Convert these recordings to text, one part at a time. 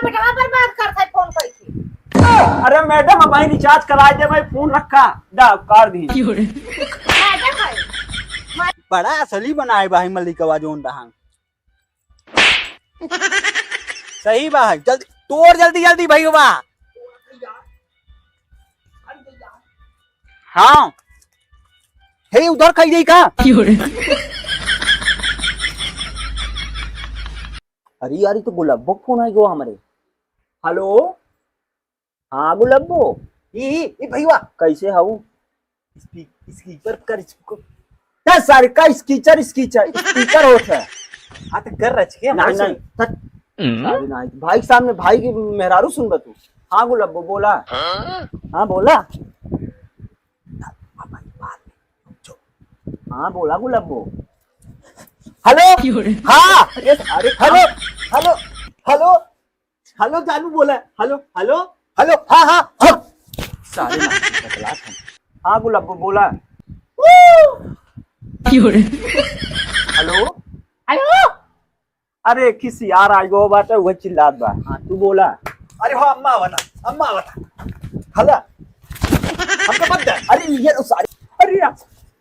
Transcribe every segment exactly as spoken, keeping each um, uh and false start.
बेटवा बर्बाद करत है फोन करके। अरे मैडम, अब भाई रिचार्ज कराए दे भाई, फोन रखा, दा कर दी। मैडम है। बड़ा असली बनाए भाई मलिकवा जोन दहांग। सही बा है, जल्दी तोड़, जल्दी जल्दी भैया। हाँ, हे उधर खाई जाई का? अरे यार, ये तो गुलाबो फोन आइ गो हमरे। हेलो, हाँ गुलाबो। ई ई भैया कैसे हऊ? स्पी-, स्पीकर कर इसको। ना सारे का स्कीचर, स्कीचर, स्पीकर होत है। हाँ, तो कर रच के नहीं, हमारे नहीं, से। तत-, हम्म? सारे नहीं। भाई के सामने, भाई की मेहरारू सुन बा तू। हाँ गुलाबो, बोला। हाँ? हाँ, बोला। हाँ, बोला गुलाबो। हेलो? क्यों रे? हाँ, अरे, अरे, हेलो, हेलो, हेलो। हेलो जानू बोला, हेलो, हेलो, हेलो, हाँ, हाँ, हाँ। सारे नाम बतला था। हाँ गुलाबो बोला। क्यों रे? हेलो? हेलो? अरे खिसियार आइ गो बाटे, उहे चिल्लात बा। हाँ, तू बोला। अरे हो अम्मा आवता, अम्मा आवता। हला। हमके मत दे। अरे ये तो सारे। अरे यार।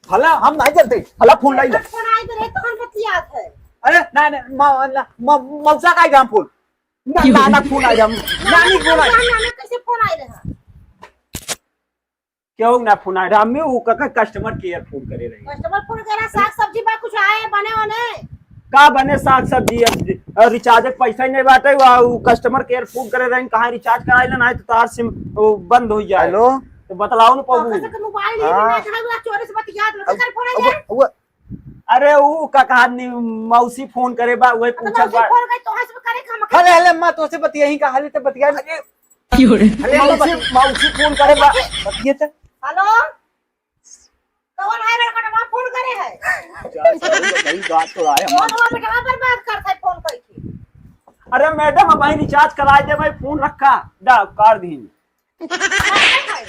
हला हम नहीं करते। हला फोन लाई ले। फोन आइ रहे तो हम बतियात है। अरे ना ना मा-, ना, मा-, मौसा का काम फोन। ना, क्यों? नाना फोन आइ रहा। नानी फोन आइ। नाना कैसे फोन आइ रहा? क्यों ना फोन आइ रहा? हमें वो काका कस्टमर केयर फोन करे रही। कस्टमर फोन करे, साग सब्जी बा कुछ आए बने होने? का बने साग सब्जी? अब, अ, रिचार्ज के पैसा ही नहीं बाटे, वा, उ कस्टमर केयर फोन करे रही, कहाँ रिचार्ज कराए लेना है तो तार सिम वो बंद हो जाए। हेलो? तो बतलाओ ना तो पबू। कैसे के मोबाइल ही हाँ। ना है, चोरी से बतियात रहो, अब, कर फोन आइ अब, जाए। अब, अरे उ का कहा नी, मौसी फोन करे बा, वही तो पूछत मौसी बा। फोन करे, तोहसे करे, हम हेले, हेले, अम्मा, तोहसे बतियाही का, हाली तो बतिया। अरे, क्यों रे? अरे, मौसी, मौसी फोन करे बा। बतिये तो। हेलो? कौन है लड़का फोन करे है? जा, सारे बतई, बात तो आए कौन हमारे। हुआ बेटवा बर्बाद करत है फोन करके? अरे मैडम, अब भाई रिचार्ज कराए दे भाई, फोन रखा, दा, कर दी। मैडम है,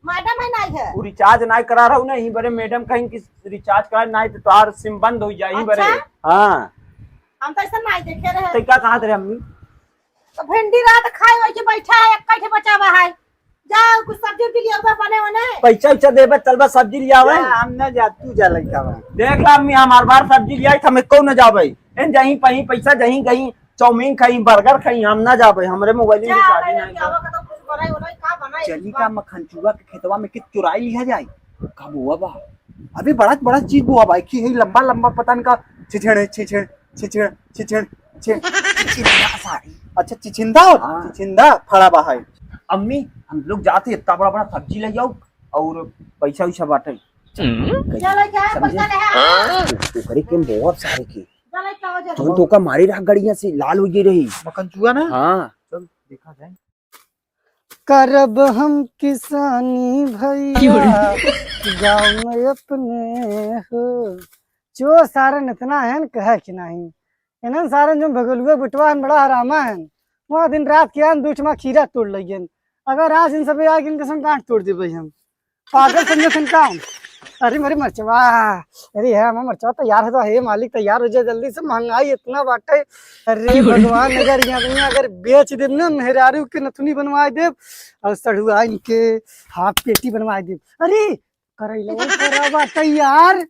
मैडम है, नहीं है। वो रिचार्ज नहीं करा रहा हूँ ना, यहीं बरे मैडम कहीं कि रिचार्ज करा नहीं तो तोहार सिम बंद हो जाए, यहीं बरे। अच्छा? हाँ। हम तो ऐसा नहीं देखे रहे। तो क्या कहा थे अम्मी? तो भिंडी रात खाए वही के बैठा है, एक कैठे बचावा है। जा कुछ सब्जी उब्जी लियावा बने होने। पैसा उसा देबे, चलबा सब्जी लियावे। जा, हम ना जा, तू जा लइका बा। देख ला अम्मी, हमार बार सब्जी लियाई, हम एको न जाबे। एन जहीं पहीं पैसा, जहीं गहीं चाउमीन खाई, बर्गर खाई, हम ना जाबे, हमरे मोबाइल में जा, रिचार्ज नहीं है। का तो कुछ बनाई, बनाई, का बनाई, चली का बा? मखनचुआ के खेतवा में के चुराई लिया जाए। का बोआ बा? अभी बड़ा, बड़ा चीज बोआ बा, एक ही है लंबा, लंबा पता न का छिछड़, छिछड़, छिछड़, छिछड़, छिछड़। चिचिंदा सारी। अच्छा, चिचिंदा हो? हाँ। चिचिंदा फड़ा बा है। अम्मी, हम लोग जाते इतना बड़ा, बड़ा सब्जी ले जाओ और पैसा वैसा बांटे। हम्म। चलो, क्या समझे? पैसा ले आ? ओकरे के बहुत सारे के। चलो, क्या हो जाए? तुम तो का मारी रहा गड़िया से लाल हो गई रही। मखनचुआ ना? हाँ। चल, देखा जाए। करब हम किसानी भैया गाँव में अपने हो। चोर सारन इतना है न कहे कि नहीं। इन्हन सारन जो भगलुआ बिटवा हन बड़ा हरामा हन। वहाँ दिन रात के आन दूठ मा खीरा तोड़ लगियन। अगर आज इन सबे आके इनके संग गांठ तोड़ देबे हम। पागल समझे थे इनका हम। अरे मेरे मरचवा, अरे है हमारा मरचवा तैयार है तो हे मालिक तैयार हो जाए जल्दी से, महंगाई इतना बाटे। अरे भगवान अगर यहाँ अगर बेच देब ना मेहरारू के नथुनी बनवाए देब और सढ़ुआ इनके हाफ पेटी बनवाए देब। अरे करैला वो खराब बाटे यार।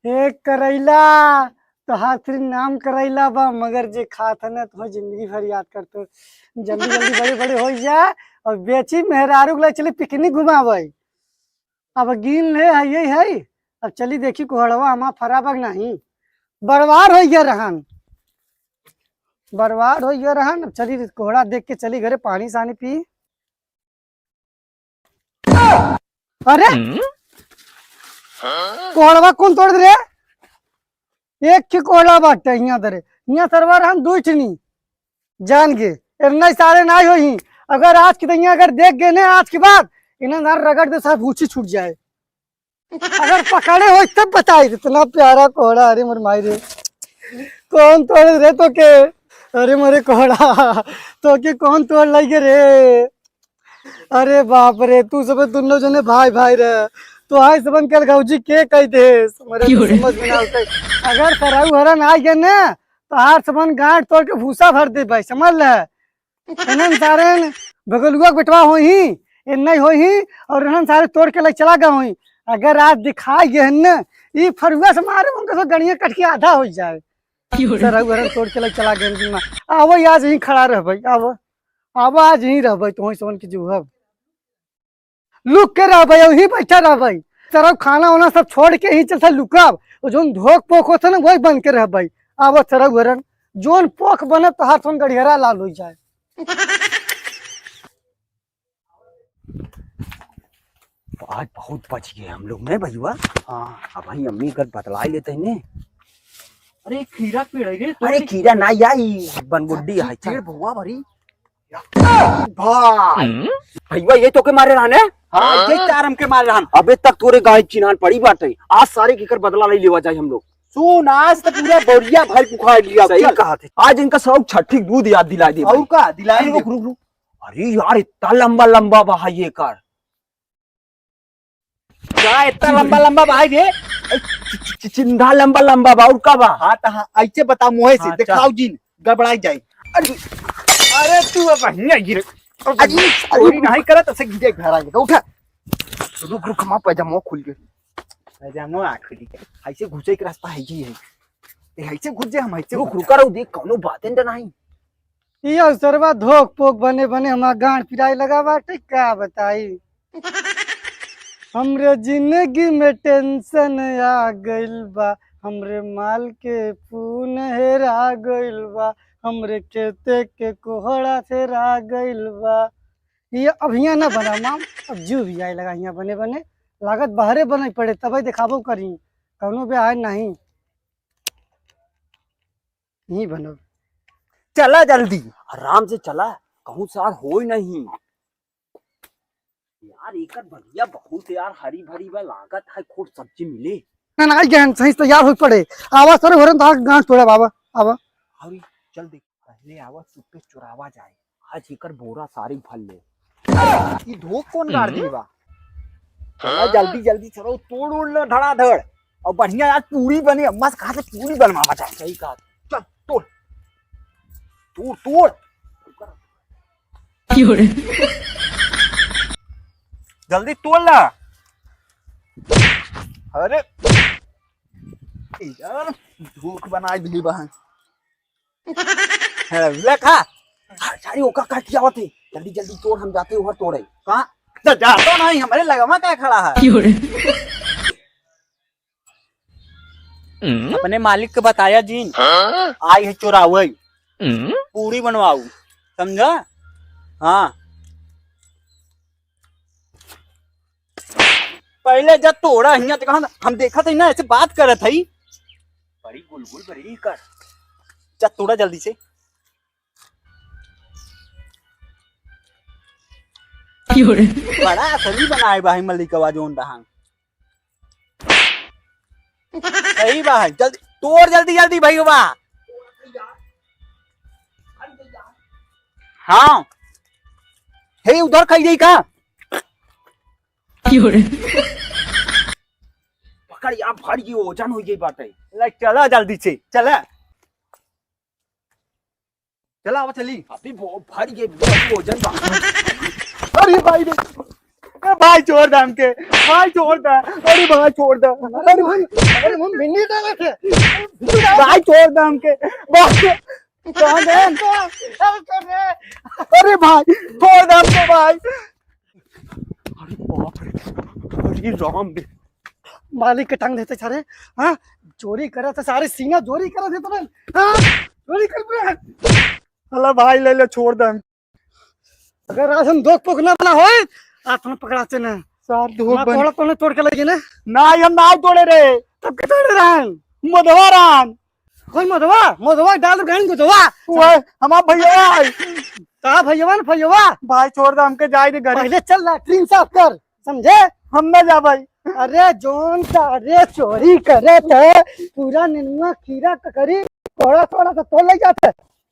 ए करैला, तोहार फिर नाम करैला बा, मगर जे खात है ना, तुम्हें जिंदगी भर याद करतो। जल्दी जल्दी बड़े बड़े हो जा और बेची मेहरारू के ले चली पिकनिक घुमावे। अब गिन ले है, यही है। अब चली देखी कोहड़वा हमार फरा बा कि नहीं। बरवार हो गया रहन, बरवार हो गया रहन। अब चली कोहड़ा देख के चली घरे पानी सानी पी। अरे हम्म? कोहड़वा कौन तोड़ दे रे? एक ही कोहड़ा बाटे हियां दरे, हियां सरवा रहन दू ठनी। जान गे, इतना सारे ना होई। अगर आज की दुनिया अगर देख गए ना आज के बाद, इन्हें ना रगड़ दे साहब, ऊंची छूट जाए। अगर पकड़े हो तब बताई, इतना प्यारा कोहड़ा। अरे मोर माई रे, कौन तोड़ रे तो के? अरे मोरे कोहड़ा, तो के कौन तोड़ लई गे रे? अरे बाप रे, तू सब दुनो जने भाई भाई रहे, तो आई सबन के अलगौजी के कह दे, हमरे तो समझ में ना होते। अगर सराऊ हरन आ गए ना, तोहार सबन गांठ तोड़ के भूसा भर देबे, समझ ले। इन्हन सारे बगलुआ के बेटवा होई, ए नहीं होई, और इन्हन सारे तोड़ के ले चला गए होई। अगर आज दिखाई गए न, ई फरुआ से मारे, उनका से गड़िया कट के आधा हो जाए। सरऊ हरन तोड़ के ले चला गए होई। आवो, आज यहीं खड़ा रहबे, आवो, आवो, आज यहीं रहबे, तो वहीं सोन के जूहब। लुक के रहबे, वहीं बैठा रहबे। सरऊ खाना वाना सब छोड़ के यहीं चलता लुकब। वो जोन धोक पोक होता ना, वही बन के रहबे। आवो सरऊ हरन, जोन पोख बने तोहार सोन गड़ियरा लाल हो जाए। आज बहुत बच गए हम लोग, नहीं भैया? हाँ। अब भाई अम्मी अगर बतला लेते हैं ने। अरे खीरा के पेड़ है रे, अरे तोड़ ले। खीरा ना यार, ई बनगुड्डी है, चल। पेड़ भुआ भरी। भाई, हम्म? भैया ये तो के मारे रहन है? हाँ, ये चार हमके मारे रहन। अबे तक तोरे गाय चिन्हान पड़ी बाटे। आज सारे के कर बदला नहीं लेवा जाए हम लोग। सुन, आज तो पूरा बोरिया भाई उखाड़ लिया। सही चल। कहा थे। आज इनका सब छठी दूध याद दिला दे और भाई। का दिलाई अरे दे। रुक, रुक, रुक। अरे यार, इतना लंबा लंबा बा है ये कर। का इतना लंबा लंबा बा है रे? चि-, चि-, चिंधा लंबा लंबा बा, और का बा? हाँ, तो हाँ, ऐसे बता मुँहे से, हाँ, दिखाओ चल। जिन, गड़बड़ाई जाए। अरे, अरे तू अब हियाँ गिर। अरे, अरे, चोरी नहीं करत, ऐसे गिरे घर आगे, तो उठा। रुक, रुक, हमार पैजामा खुल गया। पैजामा आ खुल गया। ऐसे घुसे के रास्ता है ही है। ए, ऐसे घुस जाए, हम ऐसे रुक, घुस रुक, जाए। रुक, देख, कौनो बातें तो नहीं। ई अवसरवा धोक पोक बने बने हमार गांड पिराए लगा बाटे, का बताई। हमरे जिंदगी में टेंशन आ गइल बा, हमरे माल के पून हेरा गइल बा, हमरे खेते के कोहड़ा हेरा गइल बा। ये अब हियाँ ना बना माम, अब जू भी आए लगा हियाँ बने बने, लागत बाहरे बने पड़े, तबे देखाबो करी, कौनो बे आए नहीं। यहीं बनब। चला जल्दी। आराम से चला, कहूँ सार होई नहीं। यार, एकर बगिया बहुत यार हरी भरी बा, लागत है खूब सब्जी मिले। ना, ना, आई गहन सही से तैयार हो पड़े। आवा सर, होरन तो गांठ तोड़े बाबा, आवा। अरे, चल देख, पहले आवा चुप्पे चुरावा जाए। आज एकर बोरा सारी भर ले। ई धोख कौन गाड़ हम्म। दी बा? चला जल्दी जल्दी चलो, तोड़ उड़ लो धड़ाधड़। और बढ़िया यार पूरी बने, अम्मा से कहा से पूरी बनवावा जाए। सही कहा। चल तोड़, तोड़, तोड़। क्यों रे? जल्दी तोड़ ला। अरे यार, धोख बनाए दिली बहन। है, ले खा। हाँ, सारी ओका काट के आवत है। जल्दी, जल्दी तोड़, हम जाते हैं उधर तोड़े। कहाँ? तो जाता नहीं, हमारे लगवा का खड़ा है। क्यों रे? अपने मालिक के बताया जीन। हाँ? आई है चोरावे। हम्म? पूरी बनवाऊ, समझा? हाँ। पहले जब तोड़ा हियाँ तक हम, हम देखत हई ना, ऐसे बात करत हई। बड़ी गुलगुल बड़ी कर। जा तोड़ा जल्दी से। क्यों रे? बड़ा असली बनाए बा है मलिकवा जोन बहान। सही बा है, जल्दी तोड़, जल्दी, जल्दी भैया। हाँ, हे उधर खाई जाई का? क्यों रे? पकड़ यार, भर ये वजन हो गई बाटे। ले चला जल्दी से, चला। चला, आवा चली। अभी वो भर ये वजन बा। अरे भाई रे, ए भाई छोड़ दे हमके, भाई छोड़ दे, अरे भाई छोड़ दे, अरे भाई, अरे हम भिंडी डाले थे। भाई छोड़ दे हमके, भाई। कहाँ गए? अरे भाई, छोड़ दे हमको भाई। अरे बाप रे, अरे राम रे। मालिक के टांग देते सारे, हाँ? चोरी करत है सारे, सीना चोरी करत है तुरंत, हाँ? चोरी कर पूरा। अला भाई ले ले, छोड़ दे। अगर आज हम धोख पोख ना बना होए, आज तुम पकड़ाते ना। सार धोख ना बन- तोड़ा, तूने तोड़ के लगे ना। ना, हम ना तोड़े रे। तब के तोड़े रहन? मधवा रहन। कौन मधवा? मधवा डाल गहन गुदवा। वो है, हमार भैया है। का भैया ना भैया? भाई छोड़ दे हमके, जाए दे घर। पहले चल लैट्रिन साफ कर, समझे? हम ना जा भाई। अरे जोन सारे चोरी करे थे, पूरा नेनुआ खीरा ककरी थोड़ा थोड़ा सा तोड़ ले जाते।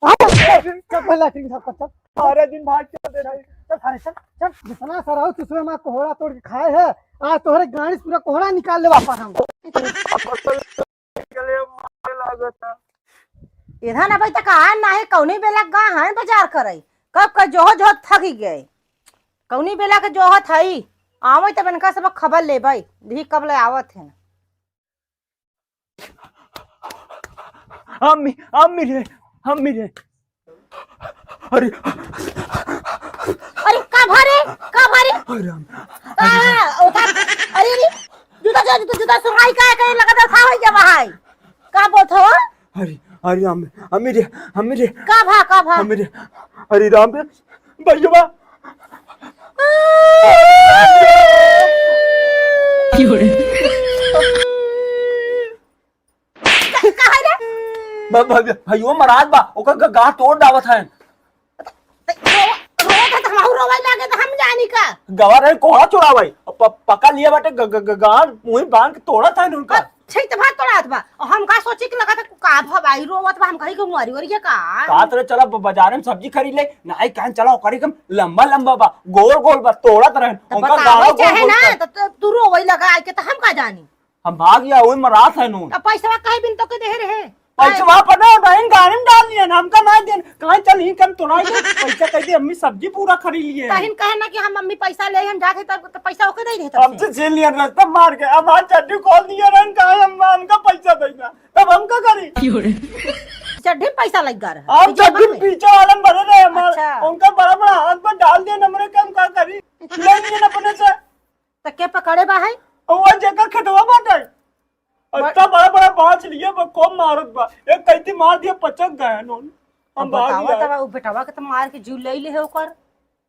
हाँ, चल पहले लैट्रिन साफ कर, चल। सारे दिन भाग चल दे रहे। चल सारे चल, चल। जितना सारा हो, तू सुबह माँ कोहड़ा तोड़ के खाए है, आज तोहरे गाड़ी से पूरा कोहड़ा निकाल ले वापस हम। चले मारे लागता। इधर अबै त कहा नाही, कौनी बेला गा है बाजार करे, कब का जोह जोह थकी गए, कौनी बेला के जोहत हई, आवै तब इनका सब खबर लेबै, देखी कब ले आवत है। अम्मी, अम्मी रे, अम्मी रे। अरे। अरे, का भा रे? का भा रे? अरे राम। का? ओ का? अरे, अरे, जूता, जूता, जूता, जूता सुहाई का, का लगा था, का होई गया भाई? का बोलत हो? अरे, अरे राम, अम्मी रे, अम्मी रे। का भा, का भा? अम्मी रे, अरे राम रे, भैया। का, का है रे? भ-, भ-, भैया मरात बा, ओकर ग-, गाँठ तोड़ डावत है। रो-, रोवत है त हमहू रोवै लागे त हम जानी का? गवा रहे कोहड़ा चोरावै, प-, पकड़ लिए बाटे ग-, ग-, ग-, गाँठ मुँही बांध के तोड़त है उनका। अच्छा, ई त बात तोड़ात बा। और हम का सोची कि लगा था का भा भाई रोवत बा, हम कहीं के मरी वरी का? का तरे चला ब-, बाजारे में सब्जी खरीद ले, नाही कहीं चला ओकरी कम लंबा लंबा बा, गोल गोल बा, तोड़त रहे, त उनका बतावै गाँठ गोल चाहे गोल ना, कर। त, त तू रोवै लगा आइके त हम का जानी? हम भाग गया, वही मरात है नून। अब पैसवा काहे बिन तो के दे रहे? पैसवा पता है, बहन गाड़ी में डाल दिए ना, हमका ना दिए। कहाँ चल ही कम तोड़ा ही दे। पैसा कह दे, अम्मी सब्जी पूरा खरीद लिए। तहिन कहे ना कि हम मम्मी पैसा ले, हम जाके तब तो पैसा ओके दे दे तब अब से। तो छीन लिया रास्ता मार के, अब हाथ चड्डी खोल दिए रहन, कहाँ हम हमका पैसा देना, तब हम का करी? चड्डी में पैसा लग गया रहा, अब पीछे चड्डी बगल में। पीछे वाला में भरे रहे हमार, अच्छा। उनका बड़ा बड़ा हाथ में डाल दिए, हमरे के हम का करी? ले लिए अपने से। त के पकड़े बा है? वो जेकर खेतवा बाटे। बड़- इतना बड़ा बड़ा बाँच लिए बा, खूब मारत बा। एक कैंची मार दिया, पचक गए नोन। हम अब भाग बतावा गए। तब उ बेटवा के त मार के जीव ले ले है ओकर।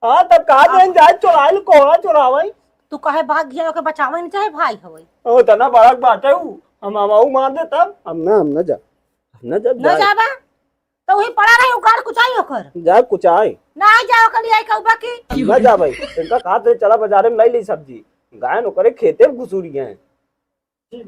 हाँ, तब का हाँ। देन जाए चोराइल, कोहड़ा चोरावै। तू काहे भाग गया, ओके बचावै नहीं चाहे भाई हवै। ओ, तना बड़ा बाटे उ। हम, हम आऊ मार दे तब। हम ना, हम ना जा। हम ना जा, न जाए। जाबा? त वही पड़ा रहे, उगाड़ कुचाई ओकर। जा कुचाई। नाही जाओ कल आई कहबा की। हम ना जा भाई, इनका कहा थे चला बाजारे में लाई ली सब्जी। गायन ओकरे खेते में घुसूरी गए।